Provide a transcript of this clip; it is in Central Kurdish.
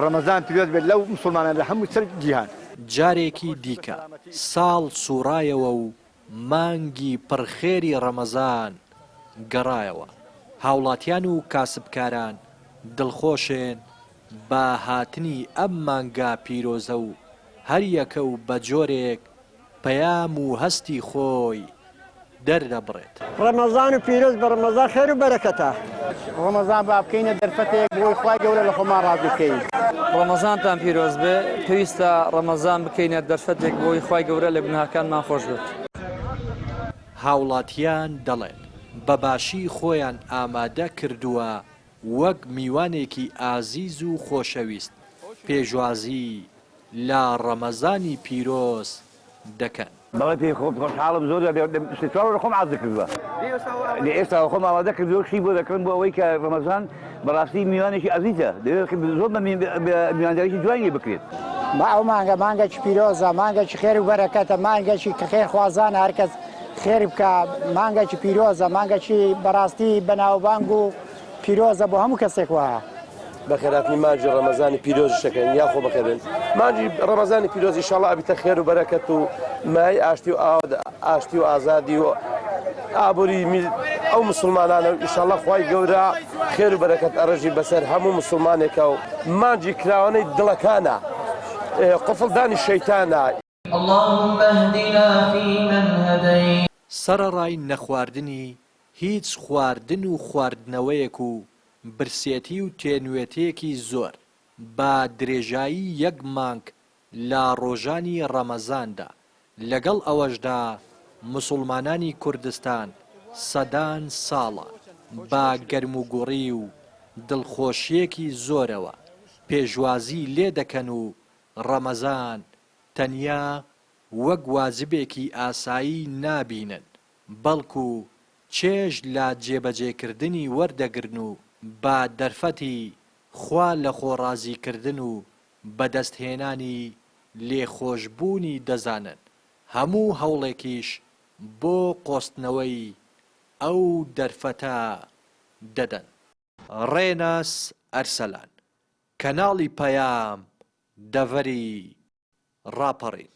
ڕەمەزان پیرۆز بێت لەو موسڵمانان لە هەموو سەر جیهان. جارێکی دیکە ساڵ سوڕایەوە و مانگی پڕ خێری ڕەمەزان گەڕایەوە، هاوڵاتیان و کاسبکاران دڵخۆشن بە هاتنی ئەم مانگە پیرۆزە و هەریەکە و بە جۆرێک پەیام و هەستی خۆی دەردەبڕێت. ڕەمەزان و پیرۆز بە ڕەمەزان خێر و بەرەکەتە. ڕەمەزان با بکەینە دەرفەتێک بۆی خوای گەورە لە خۆمان ڕازی بکەین. ڕەمەزانتان پیرۆز بێ، پێویستە ڕەمەزان بکەینە دەرفەتێک بۆی خوای گەورە لە گوناهەکانمان خۆش بێت. هاوڵاتیان دەڵێن، بە باشی خۆیان ئامادە کردووە وەک میوانێکی ئازیز و خۆشەویست پێشوازی لە ڕەمەزانی پیرۆز دەکەن. بەڵێ پێی خۆشحاڵم زۆر سێ چوار ڕۆژە خۆم عازر کردووە لە ئێستاوە خۆم ئامادە کردووە شتی بۆ دەکڕم بۆ ئەوەی کە ڕەمەزان بەڕاستی میوانێکی ئازیزە دەبێت زۆر بە میوانداریی جوانی لێ بکرێت. با ئەو مانگە مانگێکی پیرۆزە مانگێکی خێر و بەرەکەتە مانگێکی کە خێرخوازانە هەرکەس خێر بکا مانگێکی پیرۆزە مانگێکی بەڕاستی بەناوبانگ و پیرۆزە بۆ هەموو کەسێک وایە. بەخێرهاتنی مانگی ڕەمەزانی پیرۆزیش دەکەین یاخۆ بەخێربێن مانگی ڕەمەزانی پیرۆز ئیشاڵا ئەبیتە خێر و بەرەکەت و مای ئاشتی و ئاشتی و ئازادی و ئابووری ئەو مسلمانانە و ئیشاڵا خوای گەورە خێر و بەرەکەت ئەڕێژی بەسەر هەموو مسلمانێکە و مانگی کراوانەی دڵەکانە قفڵدانی شەیتانە. اللهم اهدنا فیمن هدیت. سەرەڕای نەخواردنی هیچ خواردن و خواردنەوەیەک و برسێتی و تێنوێتیەکی زۆر بە درێژایی یەک مانگ لە ڕۆژانی ڕەمەزاندا، لەگەڵ ئەوەشدا موسوڵمانانی کوردستان سەدان ساڵە بە گەرموگوڕی و دڵخۆشیەکی زۆرەوە پێشوازی لێدەکەن و ڕەمەزان تەنیا وەک واجبێکی ئاسایی نابینن، بەڵکو چێژ لە جێبەجێکردنی وەردەگرن و بە دەرفەتی خوا لەخۆڕازیکردن و بەدەستهێنانی لێخۆشبوونی دەزانن، هەموو هەوڵێکیش بۆ قۆستنەوەی ئەو دەرفەتە دەدەن. ڕێناس ئەرسەلان، کەناڵی پەیام، دەڤەری ڕاپەڕین.